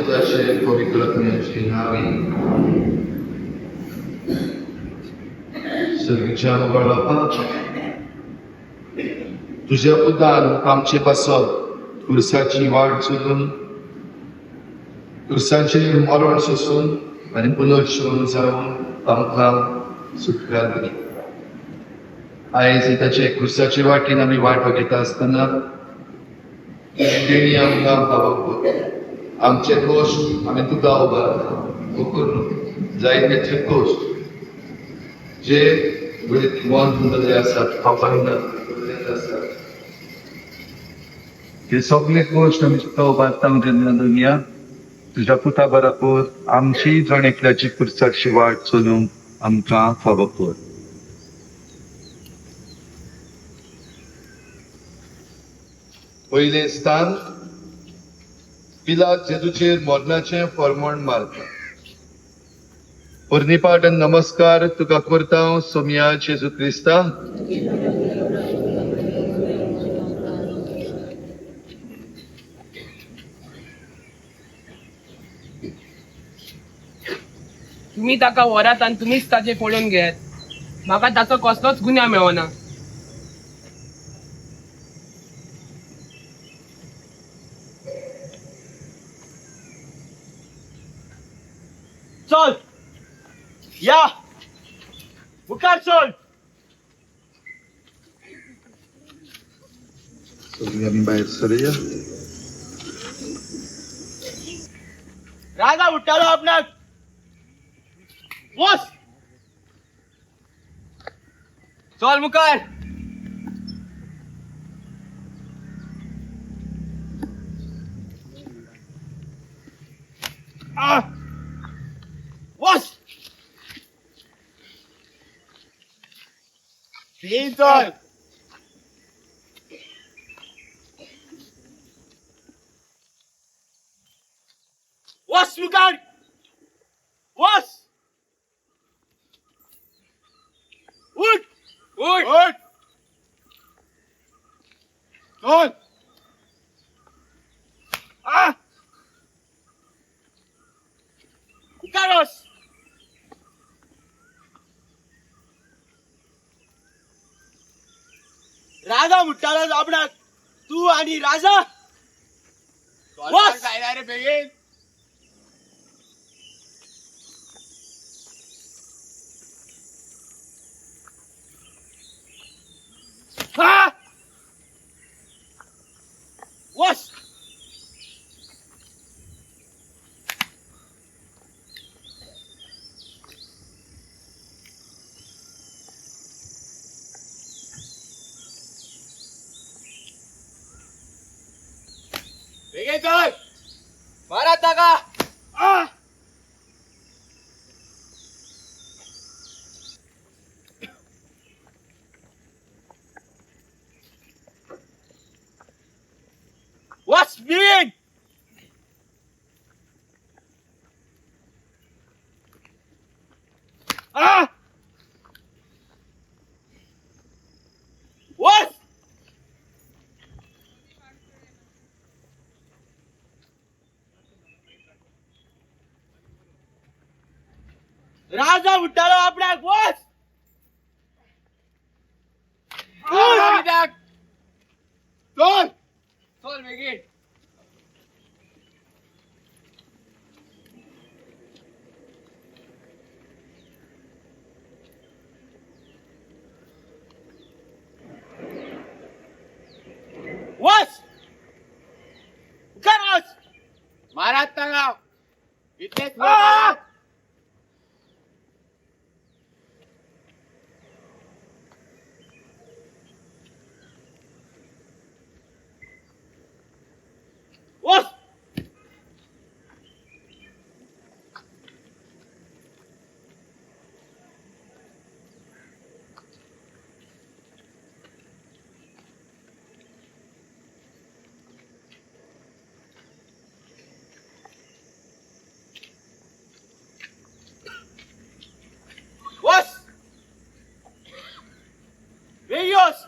पुताचें पवित्र आत्म्याचें नांवी. सर्गीच्या मोगाळ बापा, तुज्या पुतान आमचे पासत खुर्साची वाट चलून, खुर्साचेर मरण सोसून आनी पुनर्जीवन जावन आमकां सुटका दिली. आयज ताचे खुर्साचे वाटेन आमी वाट बघयता आसतना तेणी आमकां फावो आमचे दोश आमी तुका उबारता. जायते दोश जे मन आसात, आसात, हे सगळे गोश्ट आमी तुका उबारता. जेन्ना दुनिया तुज्या पुता बराबर आमची जण एकल्याची खुर्साची वाट चलूंक आमकां फावो कर. पयलें स्थान, पिलात जेजूचेर मरणाचें फॉर्मण मारता. पुर्णिपाठ आनी नमस्कार तुका करता सोमिया जेजू क्रिस्ता. तुम्ही ताका व्हरात आनी तुमीच ताचे पळोवन घेयात. म्हाका ताचो कसलोच गुन्यांव मेळना. चल या, मुखार चल. सगळीं आमी भायर सरुया. राजा उठ्ठालो आपणाक. वस, चल मुखार. आ! वस, तीन चल. वस मुखार, वस. उठ. उठ. उठ, चल. आ, मुखार वस. राजा म्हणटालो आपणाक, तूं आनी राजा. वस. रे बेगीन. हा! वस. बेगीन चल, मारात ताका. आ! वस बेगीन. आ! वस. राजा म्हणटालो आपणाक. वस. कित्याक? चल. चल बेगीन. वस, मुखार वस. मारात ताका इतलेच. आ! वस. वस, बेगीन वस.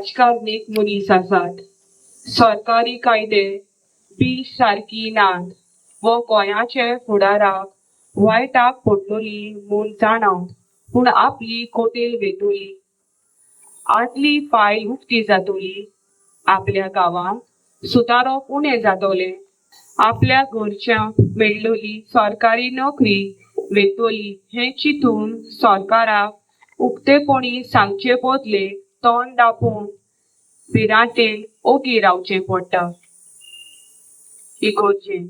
राजकारणीक मनीस आसात. सरकारी कायदे बी सारकी नात वो गोंयाचे फुडाराक वायटाक पडटली म्हूण जाणात, पूण आपली कोटेल वेतली, आदली फायल उक्ती जातली, आपल्या गांवांत सुदारप उणें जातलें, आपल्या घरच्यांक मेळ्ळली सरकारी नोकरी वेतली हें चिंतून सरकाराक उक्तेपणी सांगचे बदले तोंड दापून भिरांतेन ओगी रावचें पडटा. इगोर्जेंत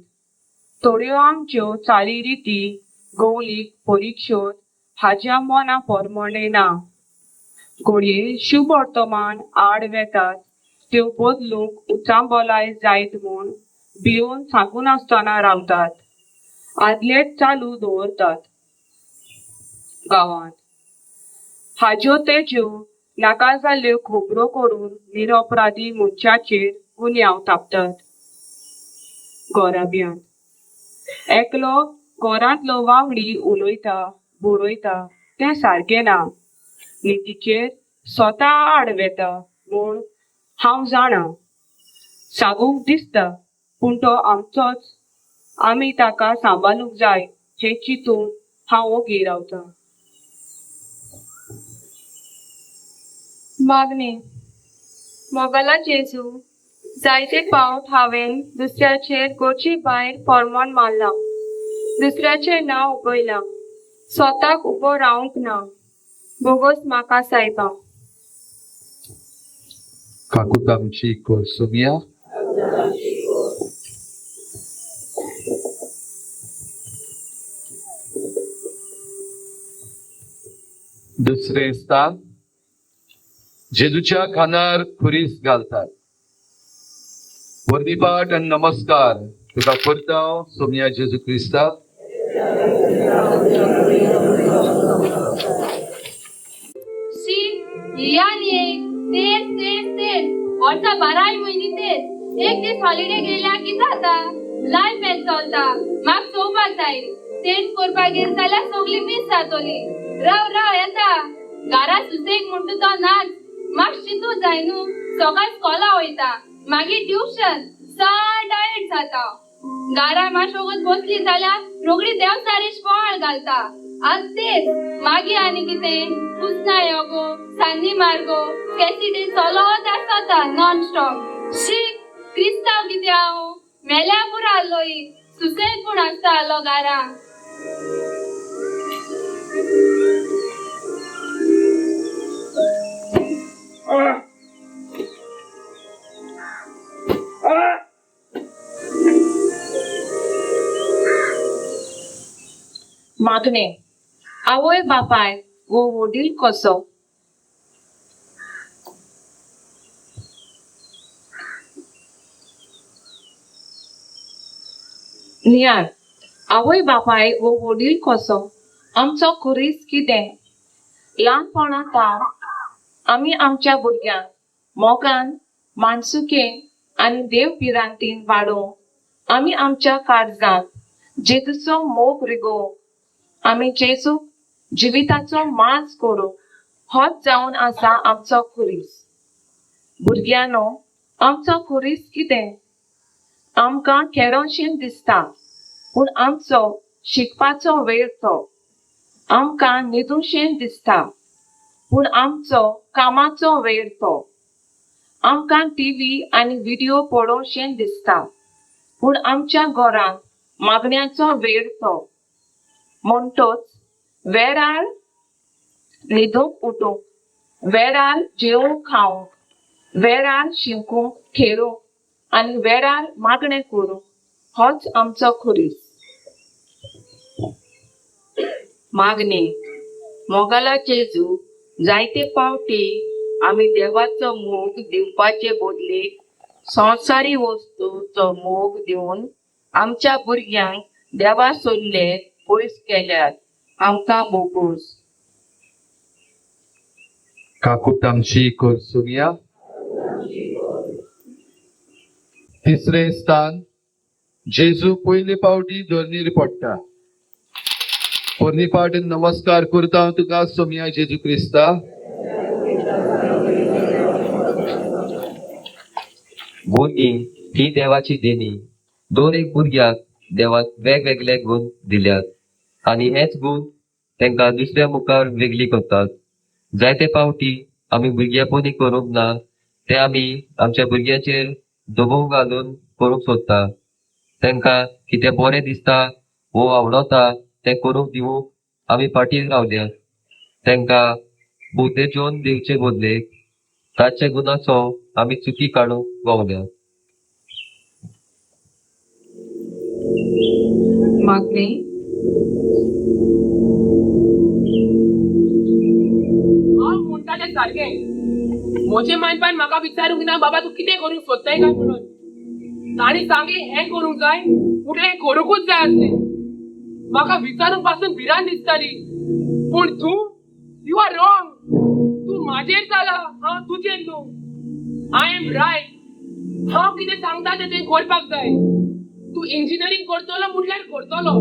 थोड्यो आमच्यो चालीरिती गौलीक परिक्षोत हाज्या मना प्रमाणें ना. घडये शुभवर्तमान आड वेतात त्यो बदलूंक उचांबलाय जायत म्हूण भियोन सांगूनासतना रावतात, आदलेच चालू दवरतात. गांवांत हाज्यो तेज्यो नाका जाल्ल्यो खबरो करून निरपराधी मनशाचेर गुन्यांव थापतात. घराब्यांत एकलो घरांतलो वांगडी उलयता बरयता तें सारकें ना, नितीचेर स्वता आड वेता म्हूण हांव जाणा, सांगूंक दिसता, पूण तो आमचोच, आमी ताका सांबाळूंक जाय हें चिंतून हांव ओगी रावतां. मागणें. मोगाला जेजू, जायते फावट हांवें दुसऱ्याचेर गोची भायर फॉर्मोन मारलां, दुसऱ्याचें नांव उबयलां, स्वताक उबो रावंक ना. बोगोस म्हाका सायबा. काकूत आमची कोर्सुमिया. दुसरें स्थान, जेजूच्या खांदार खुरीस घालतात. वर्दीपाठ आनी नमस्कार तुका करता सोमया जेजू क्रिस्ता. शी, ही आनी एक तेच तेच तेच वर्सा बाराय म्हयने तेच. एक दीस हॉलिडे गेल्या की जाता, लायफ मॅच चलता. म्हाका चोवपाक जाय, तेच करपाक गेली जाल्यार सगळी मीस जातली. राव राव येता. घरा सुसेग म्हणटा तो नाच. म्हाका चिंतू जाय न्हू, सकाळ स्कॉला वयता, मागीर ट्युशन, सर टायर्ड जाता. घरा मातशें वगत बसली जाल्यार रोगडी देवचारीश बोवाळ घालता. आज तेच मागीर आनी कितें पुसना यो गो, सान्नी मारगो, कॅसिटी चलत आसता नॉन स्टॉप. शी, क्रिस्तांव कितें हांव मेल्या पुरो आसलोय, सुसेग पूण आसता आसलो घरा. मागणें. आवय बापाय वो वडील कसो नियाळ. आवय बापाय वो वडील कसो आमचो खुरीस कितें? ल्हानपणांत आमी आमच्या भुरग्यांक मोगान, मानसुकेन आनी देव भिरांतीन वाडोवंक आमी आमच्या काळजांत जेजूचो मोग रिगोवंक आमी जेजूक जिविताचो माज करूंक होच जावन आसा आमचो खुरीस. भुरग्यांनो, आमचो खुरीस कितें? आमकां खेळोंशें दिसता, पूण आमचो शिकपाचो वेळ तो. आमकां न्हिदूंशें दिसता, पूण आमचो कामाचो वेळ तो. आमकां टिवी आनी व्हिडियो पळोवशें दिसता, पूण आमच्या घरांत मागण्याचो वेळ तो. म्हणटोच वेळार न्हिदूंक उठूंक, वेळार जेवंक खावंक, वेळार शिकूंक खेळूंक आनी वेळार मागणें करूंक होच आमचो खुरीस. मागणें. मोगाला जेजू, जायते फावटी आमी देवाचो मोग दिवपाचे बदलेक संवसारी वस्तूचो मोग दिवन आमच्या भुरग्यांक देवा सोडले पयस केल्यात. आमकां बोगोस. काकूत आमची कोर्सुमिया. तिसरें स्थान, जेजू पयले पावटी धरणीर पडटा. पोरणी पावटी नमस्कार करता हांव तुका सोमया जेजू क्रिस्ता. भुरगीं ही देवाची देणी. दर एक भुरग्याक देवान वेगवेगळे गूण दिल्यात आनी हेच गूण तांकां दुसऱ्या मुखार वेगळी करतात. जायते फावटी आमी भुरग्यापणी करूंक ना ते आमी आमच्या भुरग्यांचेर दबाव घालून करूंक सोदता. तांकां कितें बरें दिसता वो आवडता तें करूंक दिवूंक आमी फाटीं रावल्या. तांकां उतेजोवन दिवचे बदलेक ताचे गुणाचो आमी चुकी काडूंक पावल्या. मागणें. हांव म्हणटा तें सारकें. म्हजे मायपान म्हाका विचारूंक ना, बाबा तूं कितें करूंक सोदताय काय म्हणून. तांणी सांगलें हें करूंक जाय, पूण हें करूंकूच जाय आसलें. म्हाका विचारूंक पासून भिरांत दिसताली. पूण तूं, you are wrong. तूं म्हाजेर जाला, हांव तुजेर न्हू. I am right. हांव कितें सांगता तें तुवें करपाक जाय. तूं इंजिनियरींग करतलो म्हटल्यार करतलो.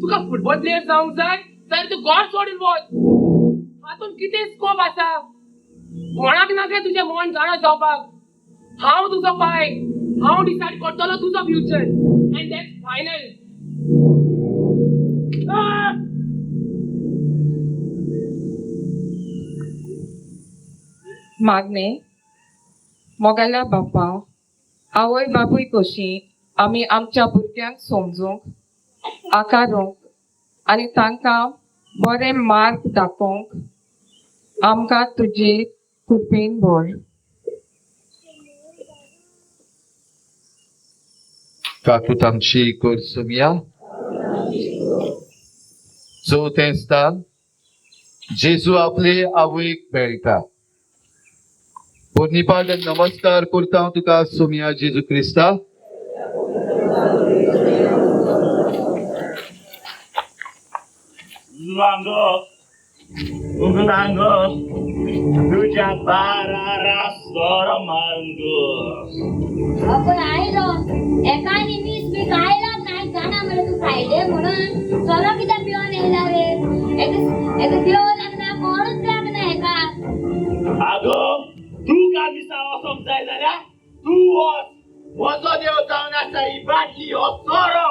तुका फुटबॉल प्लेयर जावंक जाय जाल्यार तूं घर सोडून वच. हातूंत कितें स्कोप आसा? कोणाक नाका तुजें मन जाणा जावपाक. हांव तुजो पाय, हांव डिसायड करतलो तुजो फ्युचर, and that's final. मागणें. मोगाल्या बापा, आवय बापूय कशी आमी आमच्या भुरग्यांक समजूंक, आकारूंक आनी तांकां बरें मार्ग दाखोवंक आमकां तुजे कृपेन भर. काकूत आमची कर सोमया. चवथें स्थान, जेजू आपले आवयक मेळटा. पोरनीपाट नमस्कार करता हांव तुका सोमया जेजू क्रिस्ता. Lango, lango, तुझ्या बारा सोरो मांगो. आपण आयलो एकाने मीस बी काय नाही जाणा मरे तू फ्रायडे म्हणून सोरो कित्याक पिवन येयला रे? एक एक देव लागना, कोणूच लागना हेका. आगो, तू का मिसा वचोंक जाय जाल्यार तूं वच. म्हजो देव जावन आसा ही बाटली, हो सोरो.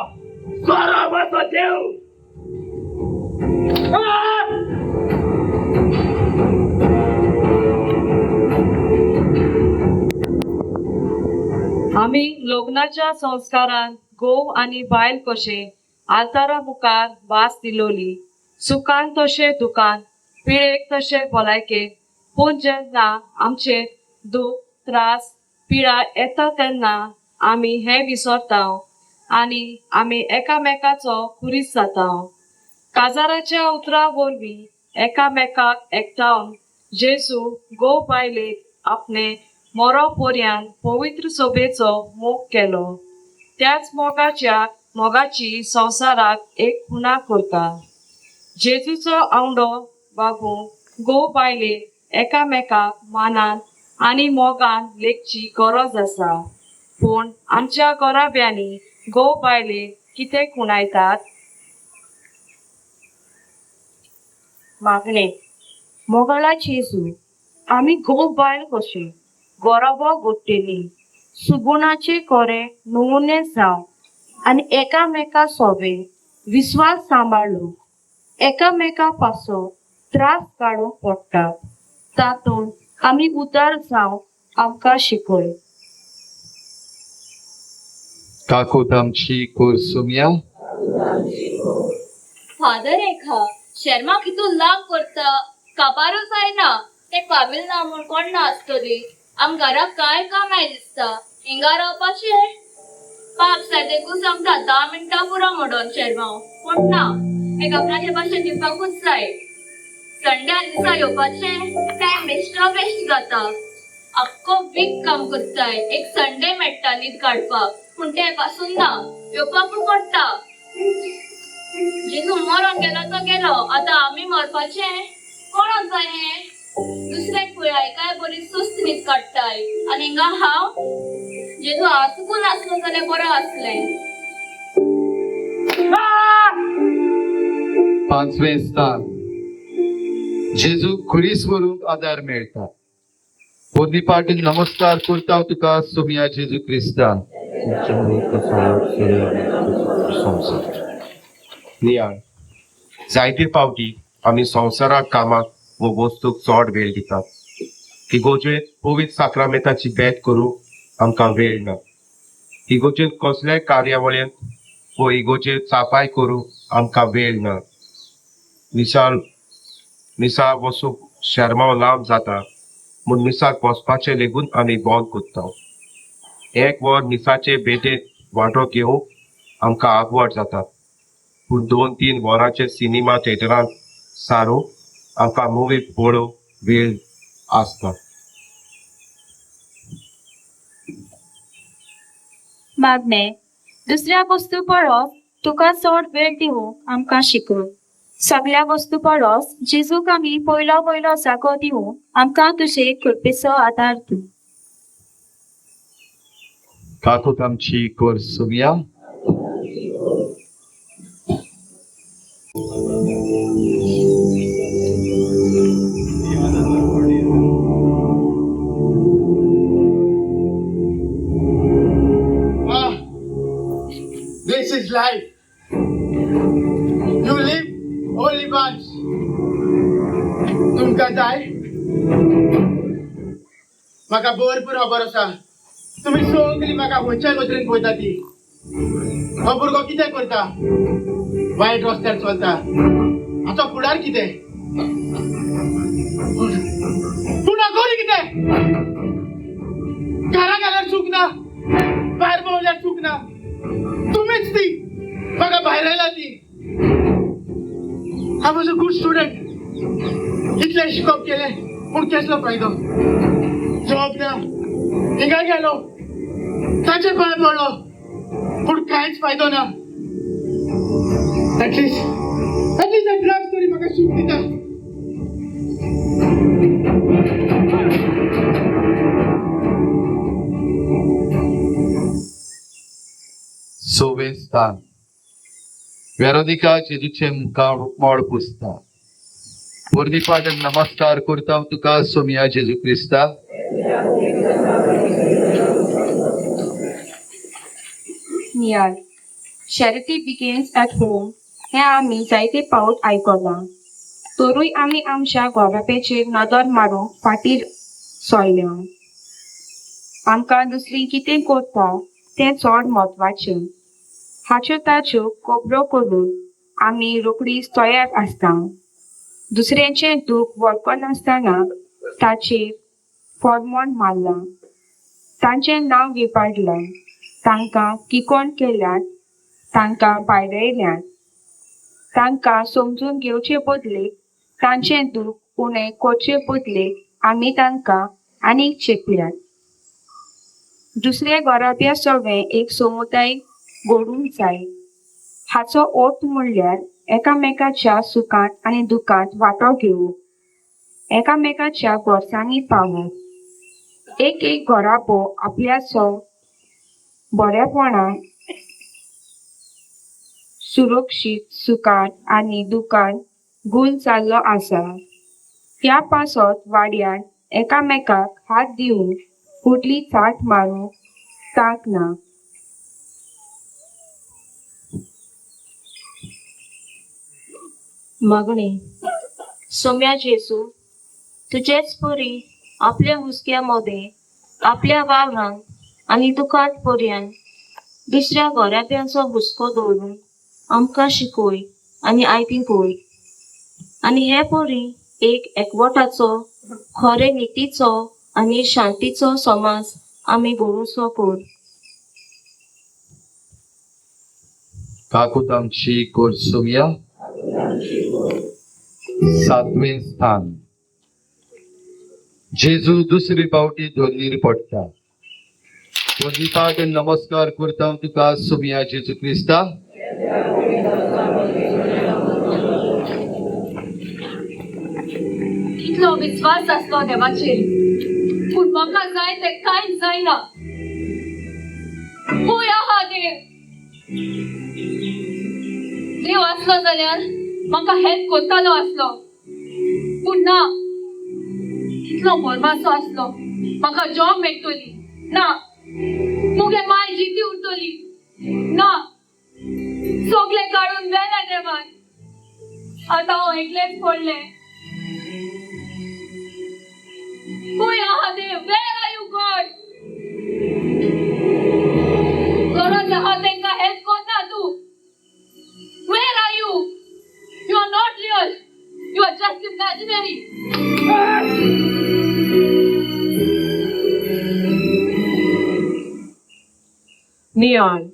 सोरो म्हजो देव. आ! आमी लग्नाच्या संस्कारान घोव आनी बायल कशें आल्तारा मुखार भास दिलोली, सुखान तशें दुखान, पिळेक तशें भलायकेक. पूण जेन्ना आमचेर दूख, त्रास, पिडा येता तेन्ना आमी हें विसरता आनी आमी एकामेकाचो खुरीस जाता. काजाराच्या उतरां वरवीं एकामेकाक एकठावन जेजू घोव बायलेक आपणे मोरो पोरयान पवित्र सोबेचो मोग केलो. त्याच मोगाच्या मोगाची संवसाराक एक खुणा करता. जेजूचो आवंडो बागूंक घोव बायलेक एकामेकाक मानान आनी मोगान लेखची गरज आसा. पूण आमच्या घराब्यांनी घोव बायलेक कितें खुणायतात? मागणें. मोगाळा जेजू, आमी घोव बायल कशे गोराबो गोट्टेली सुगुणाचे कोरे नमुने जावं आनी एकामेका सोबे विस्वास सांबाळूंक एकामेका पासो त्रास काडूंक पडटा, तातूंत आमी उदार जावंक आमकां शिकय. काकूत आमची कर सोमया. फादर एका शर्मा कितू लाग करता, काबारूच जायना. ते फामील ना म्हूण कोण ना आसतली. आम घराक काय काम आय दिसता, हिंगा रावपाचें. पाप सायदेकूच सांगता 10 मिनटां पुरो म्हणून शेरमांव, पूण ना, एक आपणाचे भाशेन दिवपाकूच जाय. संडे दिसा येवपाचें टायम बेश्टो वेस्ट जाता. आख्खो वीक काम करताय, एक संडे मेळटा न्हीद काडपाक, पूण ते पासून ना, येवपाकूच पडटा. जेजू मरोन गेलो तो गेलो, आतां आमी मरपाचें. कोणाक जाय हें? दुसऱ्याक पळय काय बरी सुस्त न्हीद काडटाय आनी हिंगा हांव. जेजू आसूंकूच नासलो जाल्यार बरो आसलें. पांचवें स्थान, जेजू खुरीस व्हरूंक आदार मेळटा. पोरनी पाटील नमस्कार करता तुका सोमिया जेजू क्रिस्ता. नियाळ. जायते पावटी आमी संवसाराक कामाक वो वस्तूक चड वेळ दितात. इगोजेंत पवित्र साक्रामेंताची भेट करूंक आमकां वेळ ना. इगोजेंत कसल्याय कार्यावळींत वो इगोजेंत साफाय करूंक आमकां वेळ ना. मिसाल मिसा वसूंक शेर्मांव लांब जाता म्हूण मिसाक वचपाचें लेगून आमी बंद करता. एक वर मिसाचे भेटेंत वांटो घेवंक आमकां आवड जाता, पूण 2-3 वरांचे सिनेमा थिएटरांत सारूंक आमकां मुवी पळोवंक वेळ आसता. मागणें, दुसऱ्या वस्तू परस तुका चड वेळ दिवंक आमकां शिकय. सगळ्या वस्तू परस जेजूक आमी पयलो पयलो जागो दिवंक आमकां तुजे कृपेचो आदार दी. काकूत आमची कर सोमिया. Ah, this is life. You live only once. तुमकां जाय म्हाका भरपूर खबर आसा. तुमी सगळीं म्हाका खंयच्या नदरेन पळयता ती. हो भुरगो कितें करता, वायट रस्त्यार चलता, हाचो फुडार कितें? पूण अगोरी कितें? घरा गेल्यार चूक ना, भायर भोंवल्यार चूक ना. तुमीच ती म्हाका भायर आयला ती. I was a good student. इतलें शिकप केलें पूण केसलो फायदो? जॉब ना. हिंगा गेलो ताचे पांय पडलो पूण कांयच फायदो ना. एटलिस्ट ड्रग्स तरी म्हाका सूख दिता. सवें स्थान. वेरोनिका जेजूचे मुखार रुपमळ पुसता. पोरनी पाटील नमस्कार करता तुका सोमिया जेजू क्रिस्ता. नियाळ. Charity begins at home हें आमी जायते पावट आयकलां, तरूय आमी आमच्या घोराब्याचेर नदर मारूंक फाटीं सरल्या. आमकां दुसरी कितें करता तें चड म्हत्वाचें. हाच्यो ताच्यो खबरो करून आमी रोखडीच तयार आसता. दुसऱ्याचें दूख वळखनासतना ताचेर फॉर्मोन मारलां, तांचें नांव विपाडलां, तांकां किकोण केल्यात, तांकां भायरायल्यात. तांकां समजून घेवचे बदले, तांचें दूख उणें करचे बदले आमी तांकां आनीक चेपल्यात. दुसऱ्या घराब्या सवें एक समुदाय घडूंक जाय. हाचो अर्थ म्हणल्यार एकामेकाच्या सुखांत आनी दुखांत वांटो घेवप, एकामेकाच्या गरजांनी पावप. एक एक घराबो आपल्याचो बरेपणान सुरक्षीत सुखांत आनी दुखांत गूल जाल्लो आसा. ह्या पासत वाड्यान एकामेकाक हात दिवन फुडली चाट मारूंक तांक ना. मागणें. सोम्या जेजू, तुजेच परी आपल्या हुस्क्या मदें, आपल्या वावरांत आनी दुखांत पर्यान दुसऱ्या घराब्यांचो हुस्को दवरून आमकां शिकय आनी आयतीं कोय. आनी हे परी एक एकवटाचो, खरे नितीचो आनी शांतीचो समाज आमी घडोवचो कर. काकूत आमची कर सोमिया. सातवें स्थान. जेजू दुसरी पावटी धरणीर पडटा. पोरनी पाटील नमस्कार करता तुका सोमिया जेजू क्रिस्ता. कितलो विस्वास आसलो देवाचेर, पूण म्हाका जाय तें कांयच जायना. खंय आहा देव? देव आसलो जाल्यार म्हाका हेल्प करतालो आसलो, पूण ना. कितलो मोरमाचो आसलो. म्हाका जॉब मेळटली ना, मुगे माय जिती उरतली ना. सगळे काडून वेला देवान, आतां हांव एकलेच पडलें. खंय आहा देव? Where are you God? गरज आहा तेंकां हेल्प करना तूं. Where are you? You are not real, you are just imaginary. नियान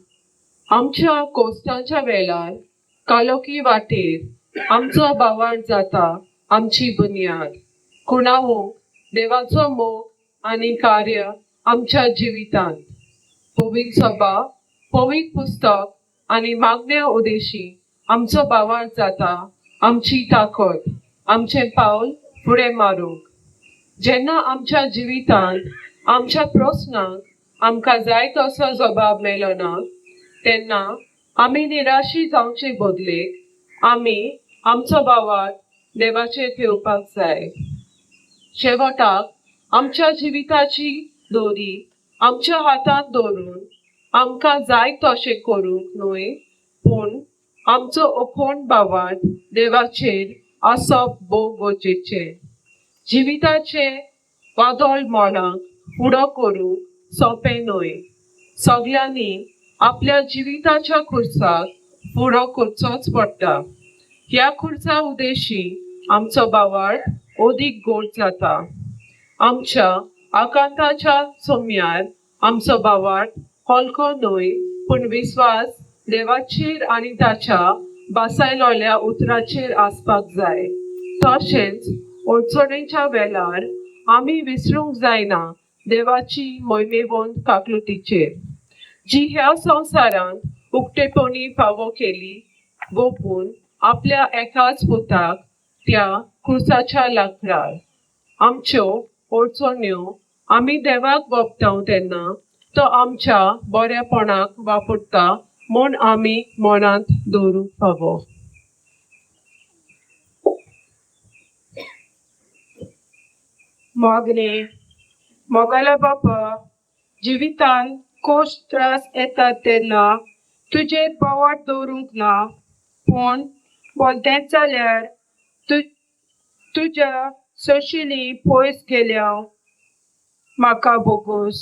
आमच्या कोस्टांच्या वेळार कालोकी वाटेर आमचो बावार जाता आमची बुन्याद खुणावूंक देवाचो मोग आनी कार्य आमच्या जिवितांत. पवित्र सभा, पवित्र पुस्तक आनी मागण्या उदेशी आमचो बावार जाता आमची ताकद, आमचें पावल फुडें मारूंक. जेन्ना आमच्या जिवितांत आमच्या प्रस्नांक आमकां जाय तसो जबाब मेळना तेन्ना आमी निराशी जावचे बदलेक आमी आमचो बावार देवाचेर घेवपाक जाय. शेवटाक आमच्या जिविताची दोरी आमच्या हातांत दवरून आमकां जाय तशें करूंक न्हय, पूण आमचो अखोंड बावार देवाचेर आसप भोव गरजेचें. जिविताचें वादळ मोडांक फुडो करूंक सोंपें न्हय. सगल्यांनी आपल्या जिविताच्या खुर्साक फुडो करचोच पडटा. ह्या खुर्सा उदेशी आमचो बावार अदीक गोड जाता. आमच्या आकांताच्या सोम्यार आमचो बावार हलको न्हय, पूण विस्वास देवाचेर आनी ताच्या बासायलोल्या उतराचेर आसपाक जाय. तशेंच अडचणेच्या वेळार आमी विसरूंक जायना देवाची मोहिमेवंत काकलुतीचेर, जी ह्या संवसारांत उक्तेपणी फावो केली गोपून आपल्या एकाच पुताक त्या खुर्साच्या लाकडार. आमच्यो अडचण्यो आमी देवाक वपता तेन्ना तो आमच्या बऱ्यापणाक वापरता म्हूण आमी मनांत दवरूंक फावो. मागणें. मोगाल्या बापा, जिवितांत कोश त्रास येतात तेन्ना तुजेर बोवाट दवरूंक ना, पूण बोलतेंच जाल्यार तुज्या सोशिली पयस गेल्या म्हाका बोगोस.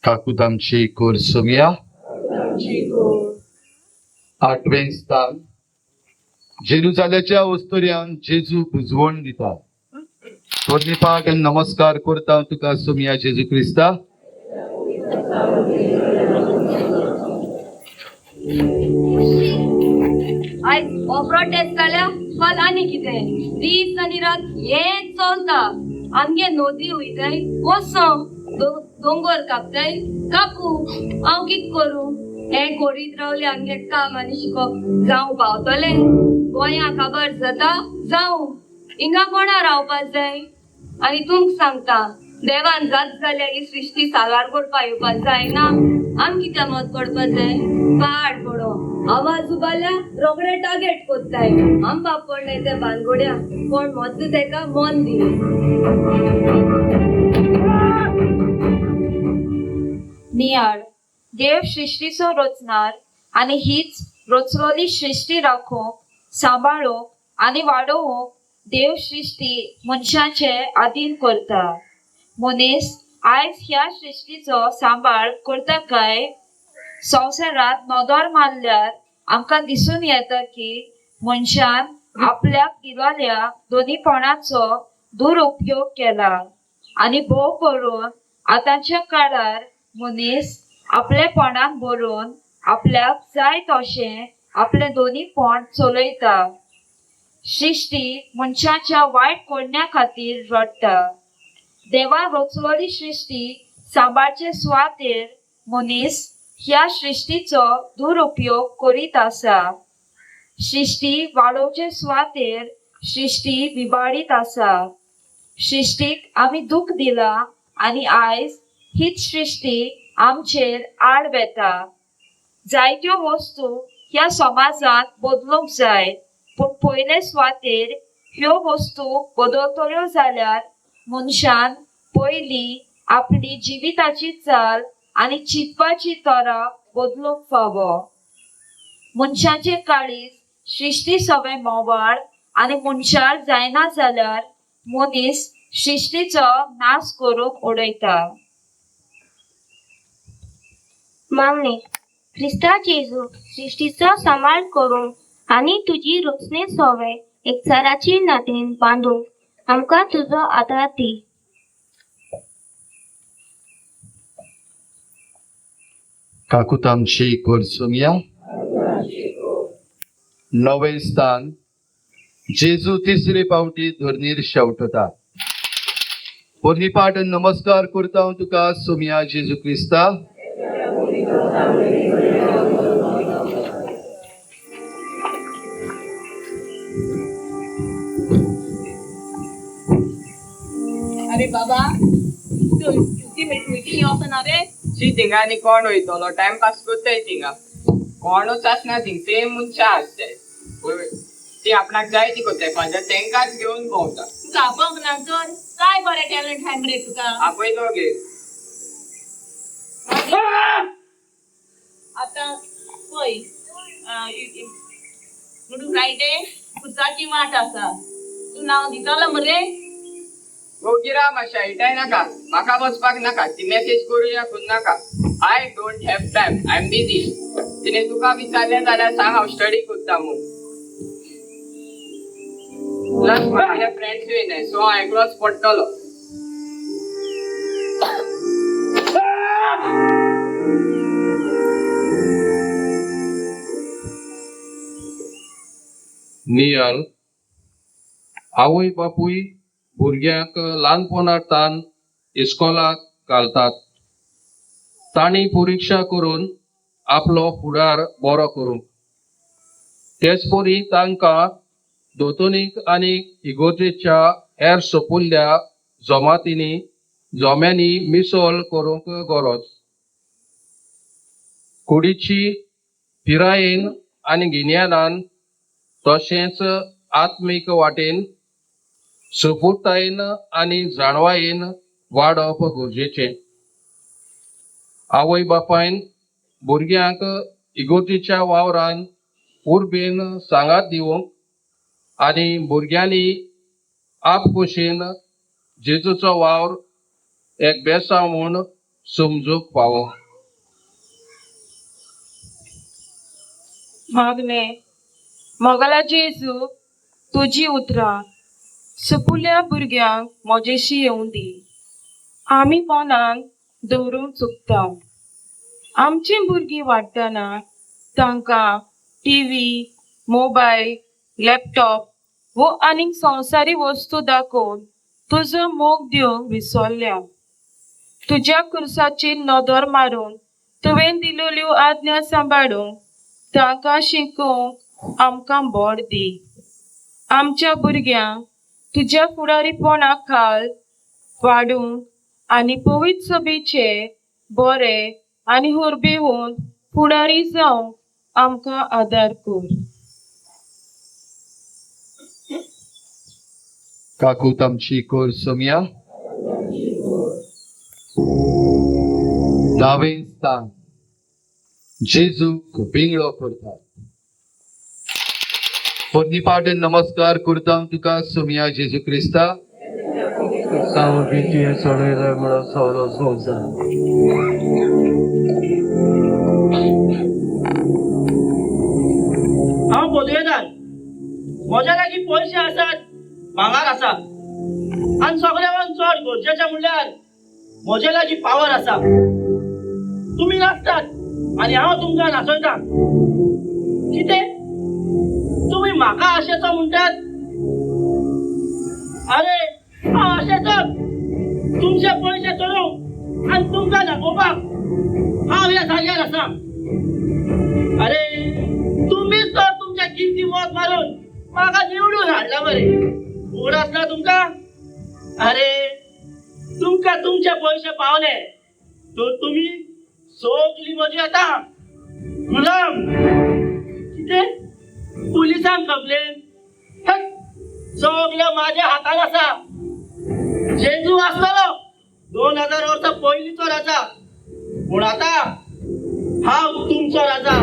काकूत आमची कोर सोमया. आठवें स्थान. जेरुजाल्याच्या वस्तुर्यान जेजू बुजवण दिता. पोरणीपाक आनी नमस्कार करता तुका सोमया जेजू क्रिस्ता. आयज ओपरो टेस्ट जाल्या, काल आनी कितें. दीस आनी रात हेंच चलता. आमगे नदी वयताय वसो, दोंगर कापताय कापू. हांव कित करूं? हें करीत रावलें आमगे काम आनी शिकोप जावं पावतलें. गोंया काबार जाता जावं, हिंगा कोणा रावपाक जाय? आनी तुमकां सांगता, देवान जात जाल्यार ही सृश्टी सागार करपा येवपाक जायना. आम कित्याक मत पडपाक जाय? पाड पडो आवाज उबारल्या रोखडे टार्गेट कोत्ताय. आम बाप पडले ते बानगोड्या, कोण मत तेका मन दी. नियाळ. देव सृश्टीचो रचणार आनी हीच रचलोली सृश्टी राखूंक, सांबाळूंक आनी वाडोवंक देव सृश्टी मनशाचे आदीन करता. मनीस आयज ह्या सृश्टीचो सांबाळ करता काय? संवसारांत नदर मारल्यार आमकां दिसून येता की मनशान आपल्याक दिलोल्या दोनीपणाचो दुरुपयोग केला आनी भोव करून आतांच्या काळार मनीस आपलेपणान भरून आपल्याक जाय तशें आपलें दोनीपण चलयता. सृश्टी मनशाच्या वायट करण्या खातीर रडटा. देवान रचलोली सृश्टी सांबाळचे सुवातेर मनीस ह्या सृश्टीचो दुरुपयोग करीत आसा. सृश्टी वाडोवचे सुवातेर सृश्टी विबाडीत आसा. सृश्टीक आमी दूख दिला आनी आयज हीच सृश्टी आमचेर आड वेता. जायत्यो वस्तू ह्या समाजांत बदलूंक जाय, पूण पयले सुवातेर ह्यो वस्तू बदलतल्यो जाल्यार मनशान पयलीं आपली जिविताची चाल आनी चिंतपाची तरा बदलूंक फावो. मनशाचें काळीज सृश्टी सवें म्होंवाळ आनी मनशाळ जायना जाल्यार मनीस सृश्टीचो नाश करून उडयता. मागणें. क्रिस्ता जेजू, सृश्टीचो सांबाळ करूंक आनी तुजी रचणे सोवे एकचाराची नातेन बांदूंक आमकां तुजो आदार दी. काकूत आमची कोरसुमिया. नवें स्थान. जेजू तिसरे पावटी धरणीर शेवटता. पोरणी नमस्कार करता हांव तुका सोमिया जेजू क्रिस्ता. अरे बाबा, ती मिटिंग वचना रे. शी, थिंगा आनी कोण वयतलो? टायमपास करताय थिंगा. कोणूच आसना थिंग, सेम मनशां आसताय. ती आपणाक जाय ती करताय, फाल्यां तेंकांच घेवन भोंवता. तुका आपोवंक ना तर काय बरें टॅलंट हाय मरे तुका. आपयलो गे. आतां पळय, गुड फ्रायडे खुर्साची वाट आसा, तूं नांव दितलो मरे? गोगिरा मातशें इटाय नाका, म्हाका वचपाक नाका. ती मॅसेज करुया करूं नाका. I don't have time, I am busy. तिणे तुका विचारलें जाल्यार सांग हांव स्टडी करता म्हूण. प्लस म्हागे फ्रेंड्स येयनाय, सो हांव एकलोच पडटलो. नियाल. आवय बापूय भुरग्यांक ल्हानपणांत इस्कोलाक घालतात. तांणी परिक्षा करून आपलो फुडार बरो करूंक. तेच परी तांकां दोतोनीक आनी इगोर्जेच्या हेर सोपुल्ल्या जमातींनी जोम्यांनी मिसोल करूंक गरज. कुडीची पिरायेन आनी गिन्यानान तशेंच आत्मीक वाटेन सुपुरतायेन आनी जाणवायेन वाडप गरजेचें. आवय बापायन भुरग्यांक इगोर्जेच्या वावरान उर्बेन सांगात दिवंक आनी भुरग्यांनी आपखोशेन जेजूचो वावर एक बेसांव म्हूण समजूंक फावो. मागणें. मोगाला जेजू, तुजी उतरां सुपुल्ल्या भुरग्यांक म्हजेशी येवं दी. आमी मनान दवरूंक चुकता. आमचीं भुरगीं वाडटना तांकां टीव्ही, मोबायल, लॅपटॉप वो आनीक संवसारी वस्तू दाखोवन तुजो मोग दिवंक विसरल्या. तुज्या खुर्साचेर नदर मारून तुवें दिल्ल्यो आज्ञा सांबाळूंक तांकां शिकोवंक आमकां बळ दी. आमच्या भुरग्यांक तुज्या फुडारीपणा खाल वाडूंक आनी पवित्र सभेचे बरे आनी हुर्बेवन फुडारी जावंक आमकां आदार कर. काकूत आमची कोर सोमिया. दावें स्थान. जेजूक पिंगळो करतात. पोरणी पाटण नमस्कार करता तुका सोमिया जेजू क्रिस्ता. हांव पदवेदार, म्हज्या लागीं पयशे आसात, भांगर आसा आनी सगळ्यान चड गरजेचें म्हणल्यार म्हजे लागीं पावर आसा. तुमी नाचतात आनी हांव तुमकां नाचयता. कितें तुमी म्हाका आशेचो म्हणटात? अरे हांव आशेचो तुमचे पयशे चोरूंक आनी तुमकां दाखोवपाक हांव ह्या जाग्यार आसा. अरे तुमीच तर तुमच्या किमती मत मारून म्हाका निवडून हाडला मरे. उगडास ना तुमकां? अरे तुमकां तुमचे पयशे पावले तर तुमी सगळी म्हजी आतां गुलाम. कितें पुलिसांक कंप्लेन? सगळें माझ्या हातान आसा. जेजू आसतलो 2000 वर्सां पयलींचो राजा, पूण आतां हांव तुमचो राजा.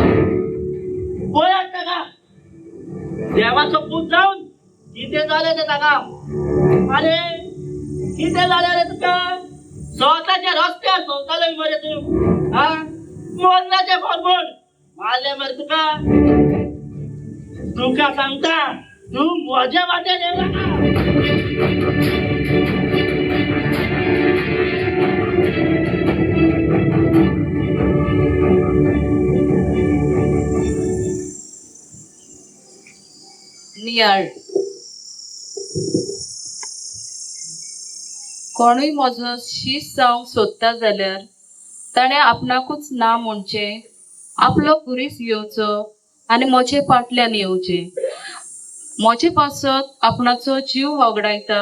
पळयात ताका, देवाचो पूत जावन कितें जालें तें ताका. आरे कितें जालें रे तुका? स्वताच्या रस्त्यार चलतालो मरे तूं. हा, मरणाचें फॉर्मूल मारलें मरे तुका. तुका सांगता, तूं म्हज्या वाटेन येवं नाका. नियाळ. कोणूय म्हजो शीस जावंक सोदता जाल्यार ताणें आपणाकूच ना म्हणचें, आपलो खुरीस घेवचो आनी म्हजे फाटल्यान येवचें. म्हजे पासत आपणाचो जीव होगडायता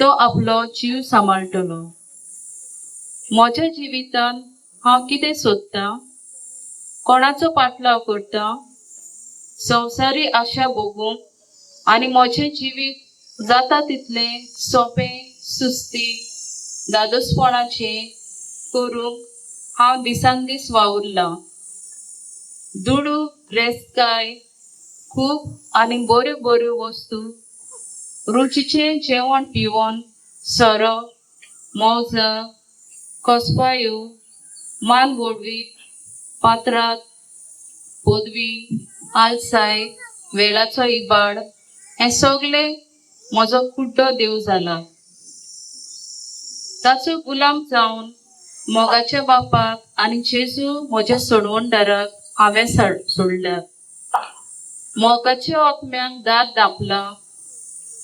तो आपलो जीव सांबाळटलो. म्हज्या जिवितान हांव कितें सोदतां, कोणाचो पाटलाव करता, संवसारी आशा भोगूंक आनी म्हजें जिवीत जाता तितलें सोंपें, सुस्ती, धादोसपणाचें करूंक हांव दिसान दीस वावुरलां. दुडू, ग्रेस्तकाय, खूब आनी बऱ्यो बऱ्यो वस्तू, रुचीचें जेवण पिवन, सोरो, मौजा, कसपायो, मान व्हडवीक, पात्रात, पदवी, आलसाय, वेळाचो इबाड, हें सगळें म्हजो कुड्डो देव जाला. ताचो गुलाम जावन मोगाच्या बापाक आनी जेजू म्हज्या सोडवणदाराक हांवें सोडल्या. मोगाच्या आत्म्याक दात दापला,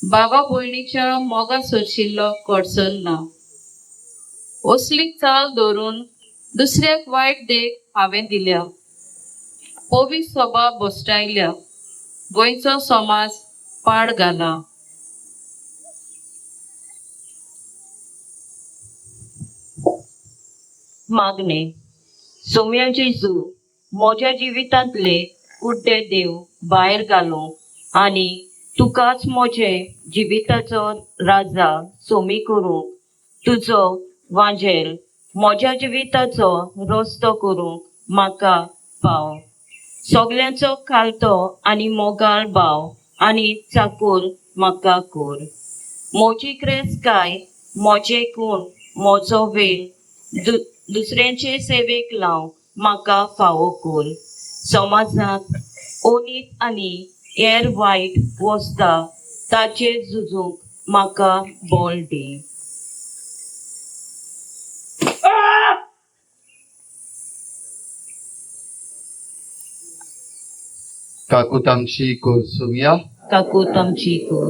बाबा भयणीच्या मोगा सोरशिल्लो कडसरना. असली चाल धरून दुसऱ्याक वायट देख हांवें दिल्या. पवी सभा भश्टायल्या, गोंयचो समाज पाड घाला. मागणे. सोम्या जेजू, म्हज्या जिवितांतले कुड्डे देव भायर घालूंक आनी तुकाच म्हजे जिविताचो राजा सोमी करूंक, तुजो वांजेल म्हज्या जिविताचो रस्तो करूंक म्हाका पाव. सगल्यांचो खालतो आनी मोगाळ भाव आनी चाकूर म्हाका कर. म्हजी क्रेस्तकाय, म्हजें गुण, म्हजो वेळ दुसऱ्यांचे सेवेक लावंक म्हाका फावो कर. समाजांत ओनीत आनी हेर वायट वस्ता ताचेर झुजूंक म्हाका बळ दी. काकूत आमची कर सोमया. काकूत आमची कर.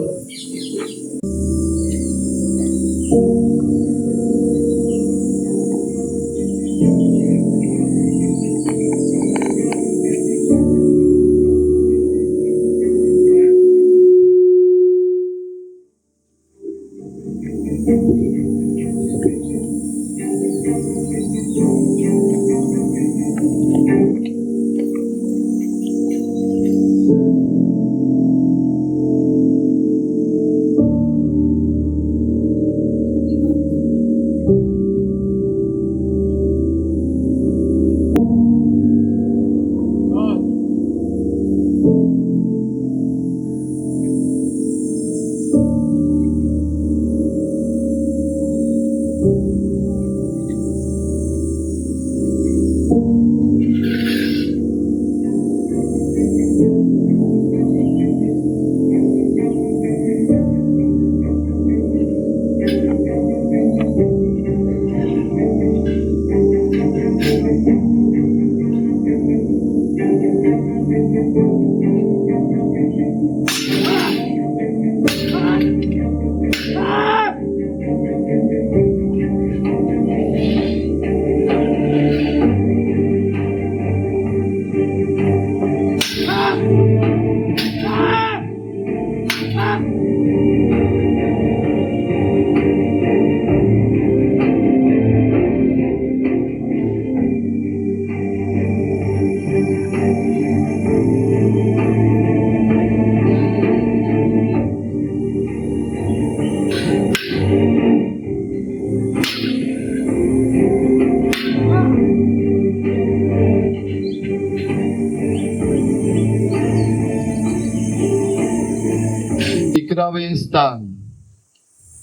स्थान.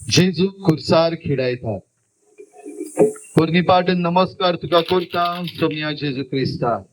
जेजू खुर्सार खिडायतात. पोरणी नमस्कार तुका करता सोमया जेजू क्रिस्ता.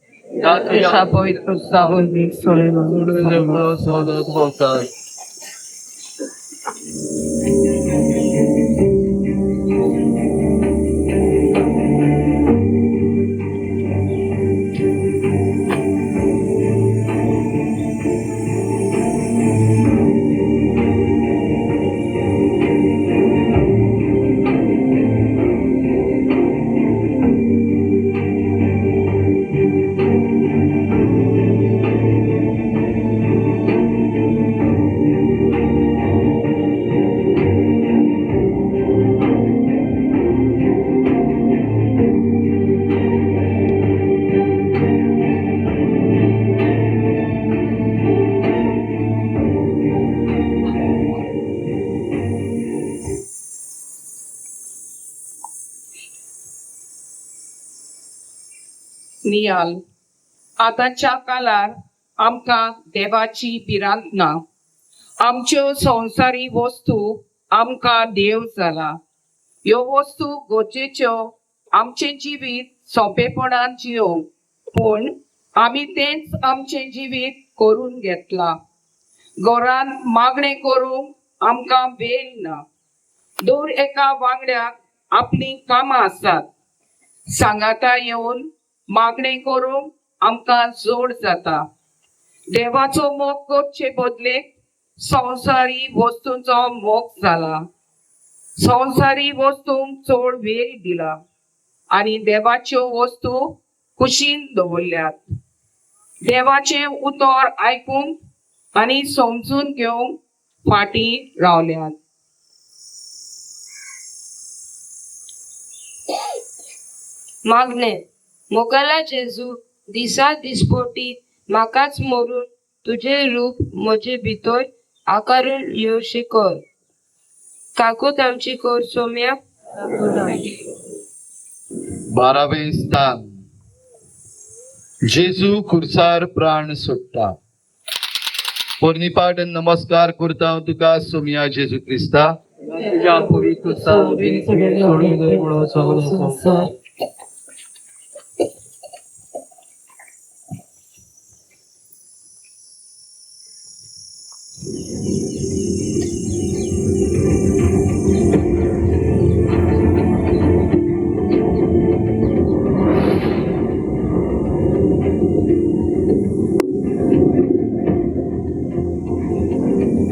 नियाल. आतांच्या काळार आमकां देवाची भिरांत ना. आमच्यो संवसारी वस्तू आमकां देव जाला. ह्यो वस्तू गरजेच्यो आमचें जिवीत सोंपेपणान जियोवंक, पूण आमी तेंच आमचें जिवीत करून घेतलां. घरांत मागणें करूंक आमकां वेळ ना. दर एका वांगड्याक आपलीं कामां आसात. सांगाता येवन मागणें करूंक आमकां जोड जाता. देवाचो मोग करचे बदलेक संवसारी वस्तूंचो मोग जाला. संवसारी वस्तूंक चड वेळ दिला आनी देवाच्यो वस्तू कुशीन दवरल्यात. देवाचें उतर आयकूंक आनी समजून घेवंक फाटीं रावल्यात. मागणें. मोगाला जेजू, दिसा दिसपोटी म्हाकाच मोरून तुजें रूप म्हजे भितर आकारून येवशें कर. काकूत आमची कर सोम्या. 12वें स्थान. जेजू खुर्सार प्राण सोडटा. पोरणी पाठ नमस्कार करता तुका सोमया जेजू क्रिस्ता.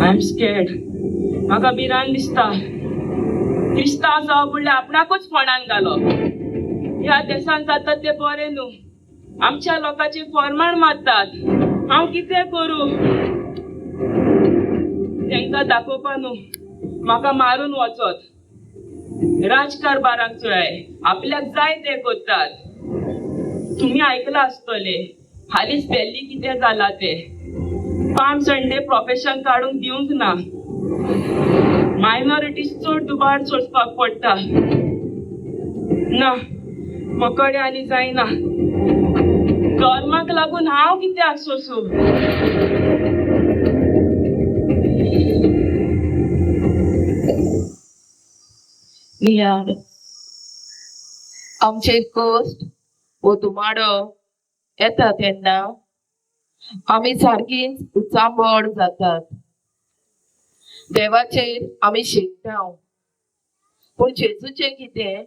I am scared. म्हाका भिरांत दिसता. क्रिस्तांव जावप म्हणल्यार आपणाकूच फोंडान घालप. ह्या देशान जाता तें बरें न्हू. आमच्या लोकांचे फॉर्माण मारतात. हांव कितें करूं? तांकां दाखोवपा न्हू, म्हाका मारून वचत. राजकारभारांक चोय आपल्याक जाय तें करतात. तुमी आयकलां आसतलें हालींच दिल्ली कितें जालां तें. पाम संडे प्रोफेशन काडूंक दिवंक ना. मायनॉरिटीज चड दुबार सोंसपाक पडटा. ना, मकडे आनी जायना. धर्माक लागून हांव कित्याक सोंसूं? नियाळ. आमचे कश्ट वो तुमाडो येता तेन्ना आमी सारकीच उचांबळ जातात. देवाचेर आमी शिकता, पूण जेजूचें कितें?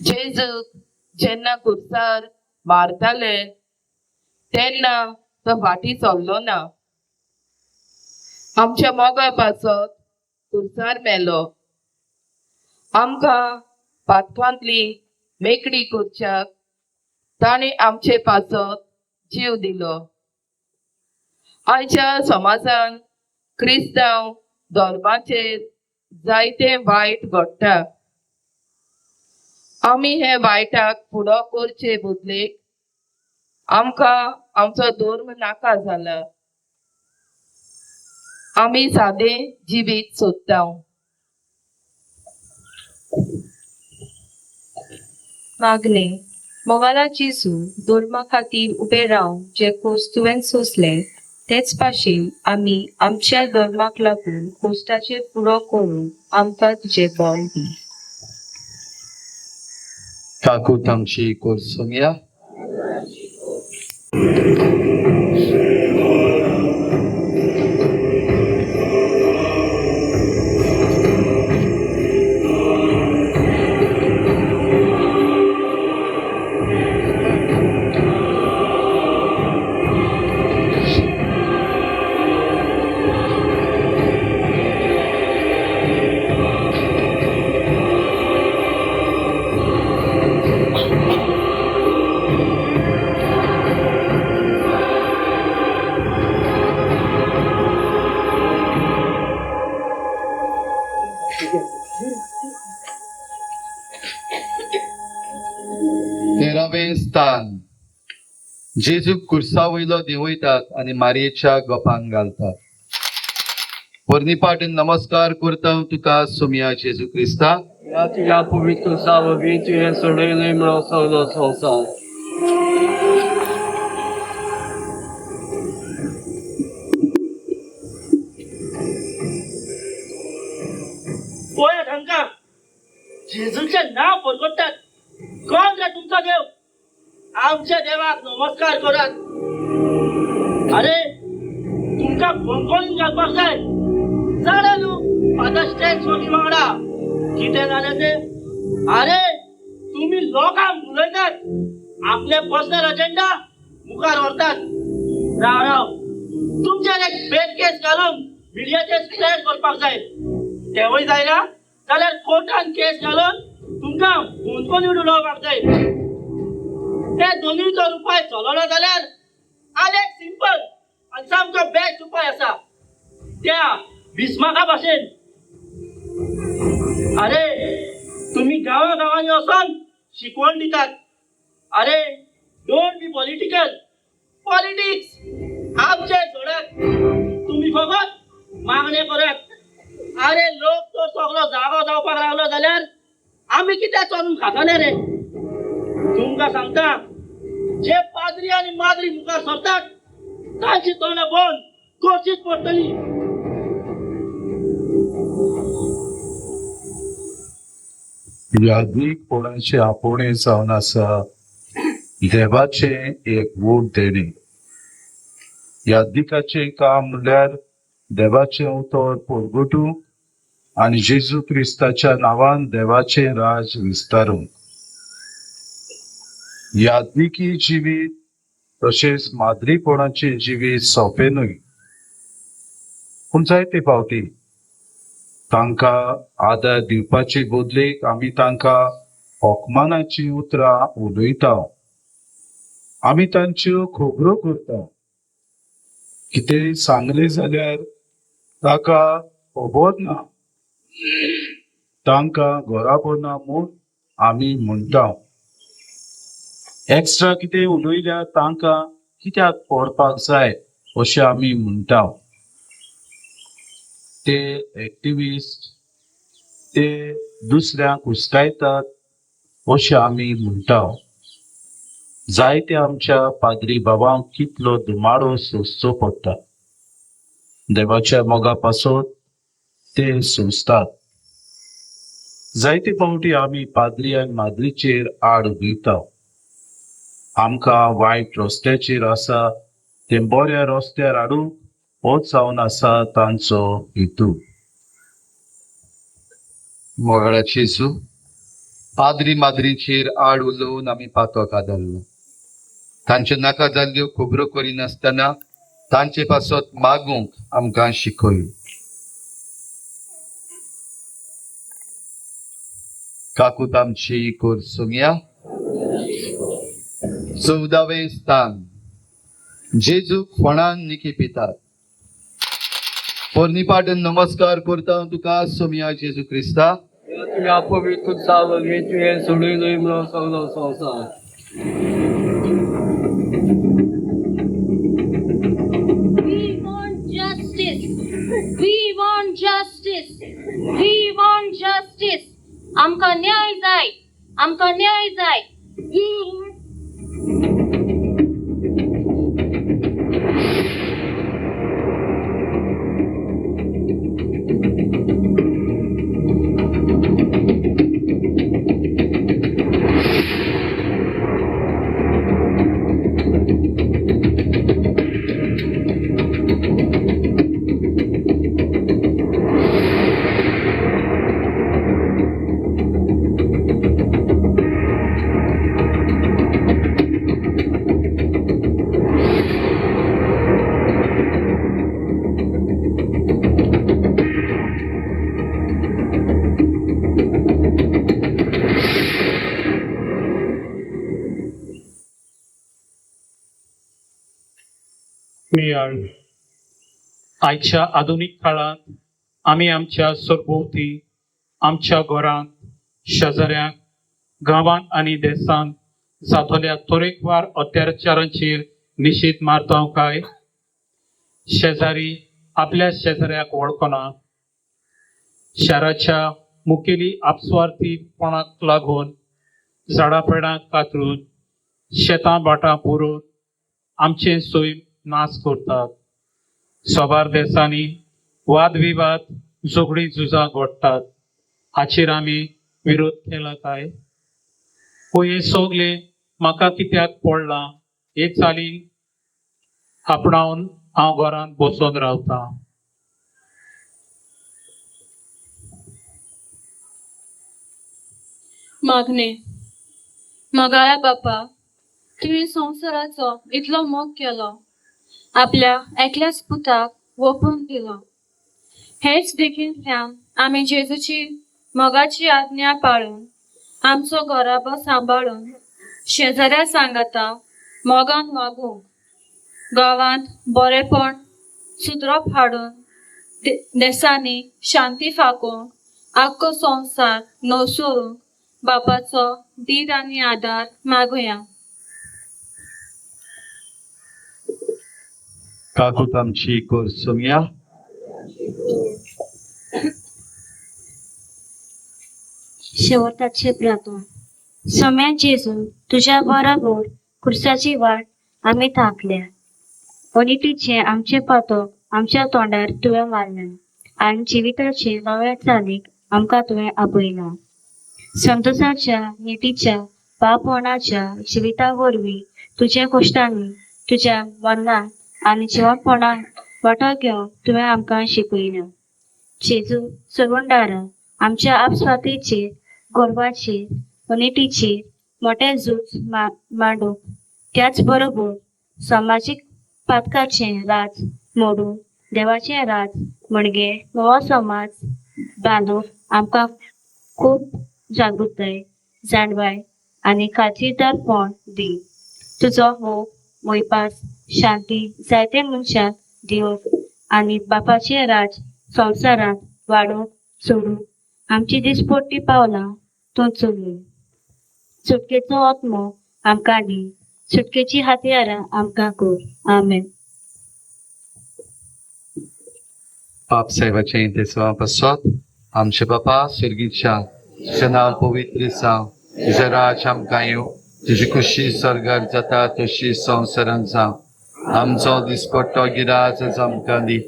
जेजूक जेन्ना खुर्सार मारताले तेन्ना तो फाटीं सरलो ना. आमच्या मोगा पासत खुर्सार मेलो. आमकां पातकांतली मेकळी करच्याक ताणें आमचे पासत जीव दिलो. आयच्या समाजान क्रिस्तांव धर्माचेर जायते वायट घडटा. आमी हे वायटाक फुडो करचे बदलेक आमकां आमचो धर्म नाका जाला. आमी सादें जिवीत सोदता. मागणें. मोगाला जेजू, धर्मा खातीर उबें रावन जे कोस तुवें सोंसले तेच भाशेन आमी आमच्या धर्माक लागून कोश्टाचेर फुडो करून आमकां तुजें बळ दी. काकूत आमची कोरसुंया. तेरावें स्थान. जेजूक कुर्सा वयलो देंवयतात आनी मारयेच्या गोपान घालतात. पोरणी नमस्कार करता तुका सोमिया जेजू क्रिस्ता. तुज्या पवित्र साववी तुवें सोडयलें म्हणून सगलो संवसार. पळयात हांकां जेजूचें नांव परगट्टात. कोण रे तुमचो देव? आमच्या देवाक नमस्कार करात. अरे तुमकां बंदखणीन घालपाक जाय. जालें न्हू आतां स्टेज सोनी वांगडा कितें जालें तें? अरे तुमी लोकांक उलयतात, आपले पर्सनल अजेंडा मुखार व्हरतात. राव राव, तुमचेर एक बेड केस घालून मिडियाचेर स्प्रेड करपाक जाय. तेवूय जायना जाल्यार कोर्टान केस घालून तुमकां बंदखणीन उडोवपाक जाय. ते दोनूय जर उपाय चलना जाल्यार आनी एक सिंपल आनी सामको बेस्ट उपाय आसा, त्या बिस्माका भाशेन. अरे तुमी गांवा गांवांनी वचोन शिकवण दितात. अरे don't be political. Politics आमचे सोडात, तुमी फकत मागणे करात. अरे लोक तो सगलो जागो जावपाक लागलो जाल्यार आमी कितें चलून खातले रे? तुमकां सांगता, जे पाद्री आनी माद्री मुखार सरतात तांची तोंडां बंद करचीच पडटली. यादीक कोणाचे आपोवणें जावन आसा देवाचें एक वोट देणें. यादीकाचें काम म्हणल्यार देवाचें उतर परगटूंक आनी जेजू क्रिस्ताच्या नांवान देवाचें राज विस्तारूंक. यादनिकी जिवीत तशेंच माद्रीपणाचें जिवीत सोंपें न्हय, पूण जायते फावटी तांकां आदार दिवपाचे बदलेक आमी तांकां अपमानाचीं उतरां उलयता, आमी तांच्यो खबरो करता. कितेंय सांगलें जाल्यार ताका खबर ना, तांकां घराबो ना म्हूण आमी म्हणटा. एक्स्ट्रा कितें उलयल्यार तांकां कित्याक पडपाक जाय अशें आमी म्हणटा. ते एक्टिविस्ट ते दुसऱ्यांक हुस्कायतात अशें आमी म्हणटा. जायते आमच्या पाद्री बाबांक कितलो धुमाडो सोंसचो पडटा. देवाच्या मोगा पासत ते सोंसतात. जायते फावटी आमी पाद्री आनी माद्रीचेर आड उलयता. आमकां वायट रस्त्याचेर आसा ते बऱ्या रस्त्यार हाडूंक होच जावन आसा तांचो हेतू. मोगाळाचे जेजू, पाद्री माद्रीचेर आड उलोवन आमी पातक आदारलो. तांच्यो नाका जाल्ल्यो खबरो करिनासतना तांचे पासत मागूंक आमकां शिकय. काकूत आमची कोरसुंया. 14वें स्थान. जेजूक फोणान निकी पितात. पोरणी पाटण नमस्कार करता तुका सोमिया जेजू क्रिस्ता. तुज्या पवित्र साववी तुवें सोडयलें म्हणून सगलो संवसार. We want justice. We want justice. We want justice. आमकां न्याय जाय. आमकां न्याय जाय. We नियाळ. आयच्या आधुनीक काळांत आमी आमच्या सरभोंवती, आमच्या घरांत, शेजाऱ्यांक, गांवांत आनी देशांत जातल्या तरेकवार अत्याचारांचेर निशेध मारता काय? शेजारी आपल्या शेजाऱ्याक वळखना. शाराच्या मुखेली आपस्वार्थीपणाक लागून झाडां पेडां कातरून, शेतां भाटां पुरोवन आमचें सैम नाश करतात. साबार देशांनी वादविवाद, झगडीं झुजां घडटात. हाचेर आमी विरोध केला काय? हें सगलें म्हाका कित्याक पडलां हे चाली आपणावन हांव घरांत बसून रावतां. मागणे. मोगाळ्या बापा, तुवें संवसाराचो इतलो मोग केलो, आपल्या एकल्याच पुताक ओंपून दिलो. हेच देखींतल्यान आमी जेजूची मोगाची आज्ञा पाळून, आमचो घराबो सांबाळून, शेजाऱ्या सांगाता मोगान वागूंक, गांवांत बरेपण सुदरप हाडून, देसांनी शांती फाकोवंक, आख्खो संवसार नवसोरूंक बापाचो धीर आनी आदार मागुया. काकूत आमची कर सोमया. शेवटाचे प्रार्थना. सोम्या जेजू, तुज्या बरोबर खुर्साची वाट आमी थांकल्या. अनितीचें आमचें पातक आमच्या तोंडार तुवें मारलें आनी जिविताचे नव्या चालीक आमकां तुवें आपयलां. संतोषाच्या, नितीच्या, पापणाच्या जिविता वरवीं तुज्या कश्टांनी, तुज्या मरणान आनी जिवनपणान वांटो घेवन तुवें आमकां शिकयलें. जेजू सरवंडारा, आमच्या आपस्वातीचेर, गर्वाचेर, अनितीचेर मोटें झूज मांडूंक, त्याच बरोबर समाजीक पातकाचें राज मोडून देवाचें राज म्हणजे नवो समाज बांदूंक आमकां खूब जागृताय, जाणवाय आनी खात्रीदारपण दी. तुजो मोग, मोयपास, शांती जायते मनशांक दिवंक आनी बापाचें राज संवसारांत वाडोवंक सोडूंक आमची दिसपट्टी पावलां तूं चलय. सुटकेचो आत्मो आमकां दी, सुटकेची हत्यारां आमकां कर. आमेन. पाप साहेबाचें तेसवा पासत. आमचे बापा सर्गीच्या, तुजें नांव पवित्र जावं, तुजें राज आमकां येवं, तुजी खुशी स्वर्गार जाता तशी संवसारांत जावं. आमचो दिसपट्टो गिराज आमकां दी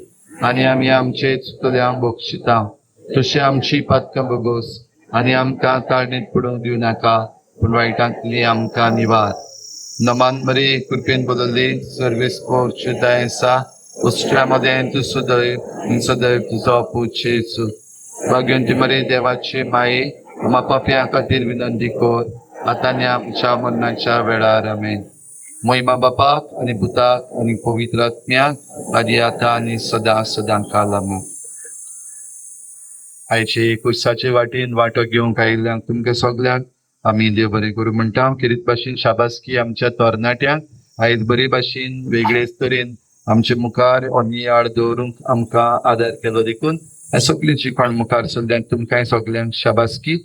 आनी आमी आमचे चुकल्यांक बक्षिता तशी आमची पातकां बगोस आनी आमकां ताळणीत पडूंक दिवं नाका, पूण वायटांतली आमकां निवार. नमान मरे, कृपेन बदलली सर्वीस कोर्च आसा. उष्ट्या मदें तूं सदैव सदैव तुजो पूत जेजू. भाग्यवंती मरे देवाचे माये, आम्हा पापयां खातीर विनंती कर, आतां आनी आमच्या मरणाच्या वेळार. आमेन. महिमा बापाक आनी पुताक आनी पवित्र आत्म्याक, आदी आतां आनी सदां सदां काल. आमेन. आयचे कुर्साचे वाटेन वांटो घेवंक आयिल्ल्यांक तुमकां सगल्यांक आमी देव बरें करूं म्हणटा. खेरीत भाशेन शाबासकी आमच्या तरणाट्यांक आयज बरे भाशेन वेगळेच तरेन आमचे मुखार नियाळ दवरूंक आमकां आदार केलो देखून सगळीं कोण मुखार सगल्यांक तुमकांय सगल्यांक शाबासकी.